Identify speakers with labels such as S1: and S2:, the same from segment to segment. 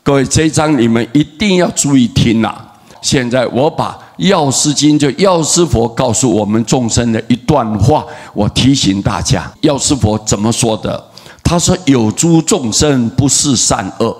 S1: 各位，這一章你們一定要注意聽啦。現在我把《藥師經》就藥師佛告訴我們眾生的一段話，我提醒大家，藥師佛怎麼說的？他說：有諸眾生不識善惡，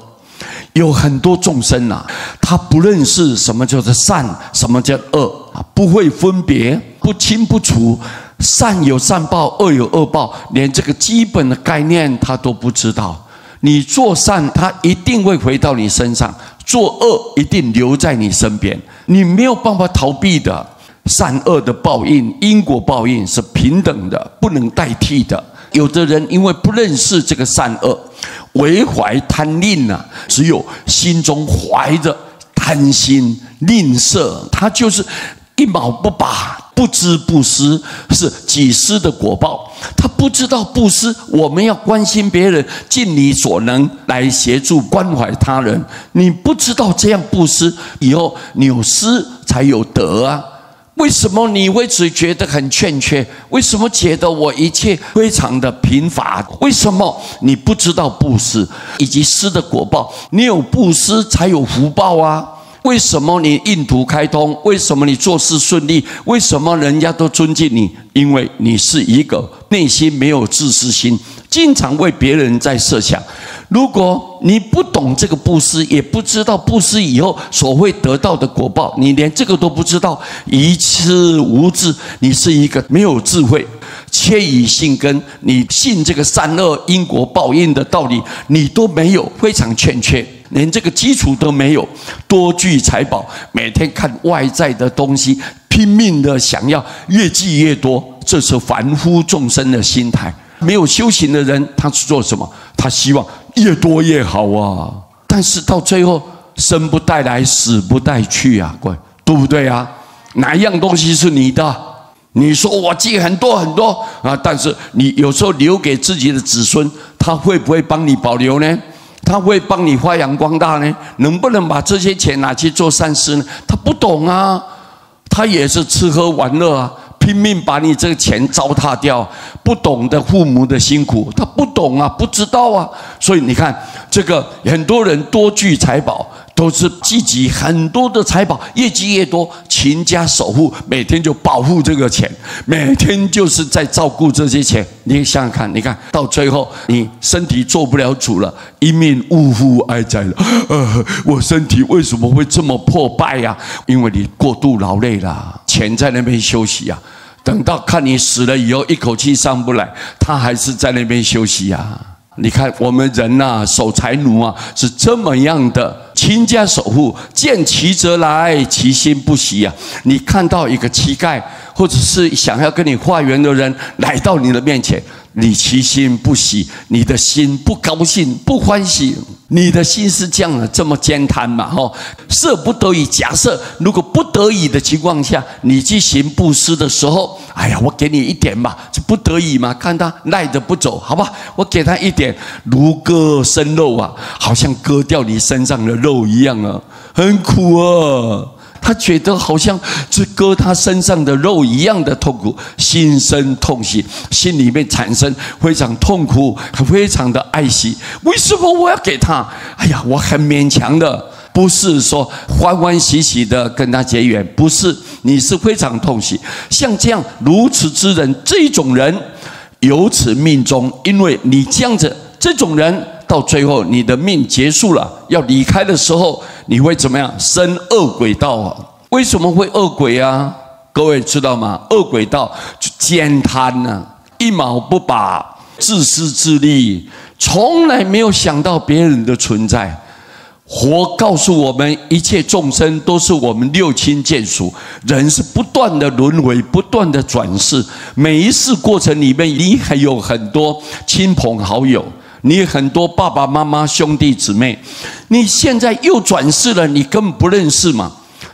S1: 有很多眾生啊，他不認識什麼叫做善，什麼叫惡啊，不會分別，不清不楚，善有善報，惡有惡報，連這個基本的概念他都不知道。你做善，他一定會回到你身上；做惡，一定留在你身邊，你沒有辦法逃避的。善惡的報應，因果報應是平等的，不能代替的。有的人因為不認識這個善惡，唯懷貪吝啊，只有心中懷着貪心吝嗇，他就是一毛不拔，不知布施是己施的果報。他不知道布施，我們要關心別人，盡你所能來協助關懷他人。你不知道這樣布施，以後你有失才有得啊。為什麼你會只覺得很欠缺？為什麼覺得我一切非常的貧乏？為什麼你不知道布施以及施的果報？你有布施才有福報啊！為什麼你運途開通？為什麼你做事順利？為什麼人家都尊敬你？因為你是一個內心沒有自私心，經常為別人在設想。如果你不懂這個布施，也不知道布施以後所會得到的果報，你連這個都不知道，愚癡無智，你是一個沒有智慧、缺以信根，你信這個善惡因果報應的道理，你都沒有，非常欠缺，連這個基礎都沒有。多聚財寶，每天看外在的東西，拼命的想要越積越多，這是凡夫眾生的心態。沒有修行的人，他是做什麼？他希望越多越好啊！但是到最後，生不帶來，死不帶去啊，各位，對不對啊？哪一樣東西是你的？你說我積很多很多啊，但是你有時候留給自己的子孫，他會不會幫你保留呢？他會幫你發揚光大呢？能不能把這些錢拿去做善事呢？他不懂啊，他也是吃喝玩樂啊。拼命把你這個錢糟蹋掉，不懂得父母的辛苦，他不懂啊，不知道啊。所以你看，這個很多人多聚財寶，都是積集很多的財寶，越積越多，勤加守護，每天就保護這個錢，每天就是在照顧這些錢。你想想看，你看到最後，你身體做不了主了，一命嗚呼哀哉了。我身體為什麼會這麼破敗呀？因為你過度勞累了，錢在那邊休息啊。等到看你死了以後，一口氣上不來，他還是在那邊休息啊。你看我們人吶，守財奴啊，是這麼樣的勤加守護，見乞者來，其心不喜啊。你看到一個乞丐，或者是想要跟你化緣的人來到你的面前，你其心不喜，你的心不高興、不歡喜，你的心是這樣的，這麼慳貪嘛？吼，設不得已，假設如果不得已的情況下，你去行布施的時候，哎呀，我給你一點嘛，這不得已嘛，看他賴着不走，好吧，我給他一點，如割身肉啊，好像割掉你身上的肉一樣啊，很苦啊。他覺得好像是割他身上的肉一樣的痛苦，心生痛惜，心裡面產生非常痛苦，非常的愛惜。為什麼我要給他？哎呀，我很勉強的，不是說歡歡喜喜的跟他結緣，不是，你是非常痛惜。像這樣如此之人，這種人由此命終，因為你這樣子，這種人，到最後，你的命結束了，要離開的時候，你會怎麼樣？生餓鬼道啊？為什麼會餓鬼啊？各位知道嗎？餓鬼道就慳貪啊，一毛不拔，自私自利，從來沒有想到別人的存在。佛告訴我們，一切眾生都是我們六親眷屬，人是不斷的輪迴，不斷的轉世。每一世過程裡面，你還有很多親朋好友。你很多爸爸媽媽、兄弟姊妹，你現在又轉世了，你根本不認識嘛。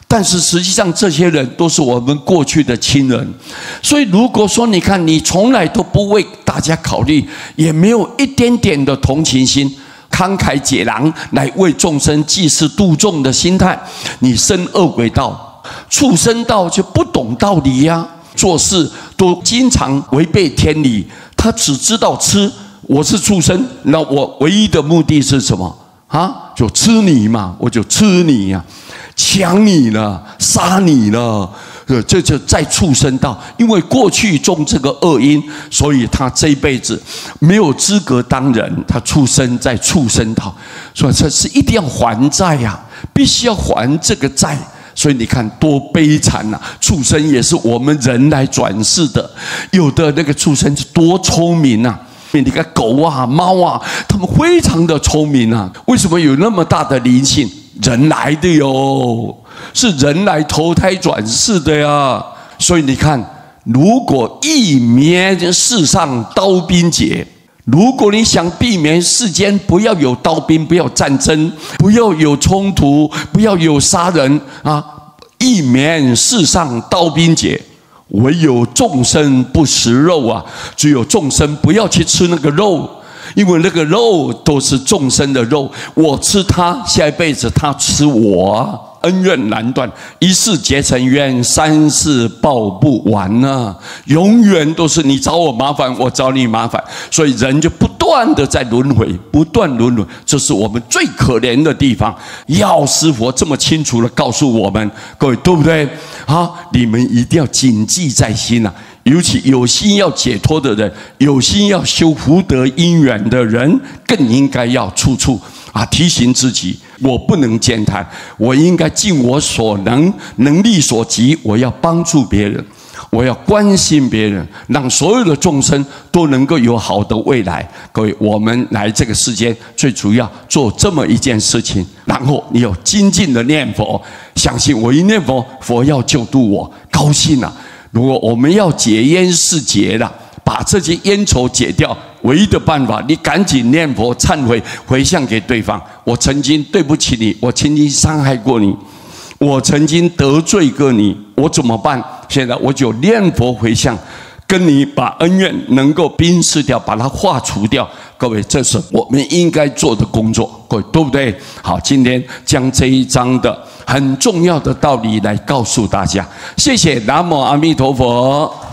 S1: 但是實際上，這些人都是我們過去的親人。所以，如果說你看你從來都不為大家考慮，也沒有一點點的同情心，慷慨解囊來為眾生濟世度眾的心態，你生餓鬼道、畜生道就不懂道理呀，做事都經常違背天理，他只知道吃。我是畜生，那我唯一的目的是什麼？啊，就吃你嘛，我就吃你呀，抢你了，杀你了，这就在畜生道。因为过去种这个恶因，所以他这一辈子没有资格当人，他出生在畜生道，所以这是一定要还债呀，必须要还这个债。所以你看多悲惨呐！畜生也是我们人来转世的，有的那个畜生是多聪明呐！你看狗啊、猫啊，他们非常的聪明啊。为什么有那么大的灵性？人来的哟，是人来投胎转世的呀。所以你看，如果欲免世上刀兵劫，如果你想避免世间不要有刀兵，不要战争，不要有冲突，不要有杀人啊，欲免世上刀兵劫，唯有众生不食肉啊！只有众生不要去吃那个肉，因为那个肉都是众生的肉，我吃他，下一辈子他吃我。恩怨难断，一世结成冤，三世报不完呢。永远都是你找我麻烦，我找你麻烦，所以人就不断的在轮回，不断轮回，这是我们最可怜的地方。药师佛这么清楚的告诉我们，各位对不对？好，你们一定要谨记在心呐。尤其有心要解脱的人，有心要修福德因缘的人，更应该要处处提醒自己，我不能慳贪，我应该尽我所能，能力所及，我要帮助别人，我要关心别人，让所有的众生都能够有好的未来。各位，我们来这个世间，最主要做这么一件事情，然后你有精进的念佛，相信我一念佛，佛要救度我，高兴啊！如果我们要解冤释结了，把这些冤仇解掉，唯一的办法，你赶紧念佛忏悔，回向给对方。我曾经对不起你，我曾经伤害过你，我曾经得罪过你，我怎么办？现在我就念佛回向，跟你把恩怨能够冰释掉，把它化除掉。各位，这是我们应该做的工作，各位对不对？好，今天将这一章的很重要的道理来告诉大家。谢谢，南无阿弥陀佛。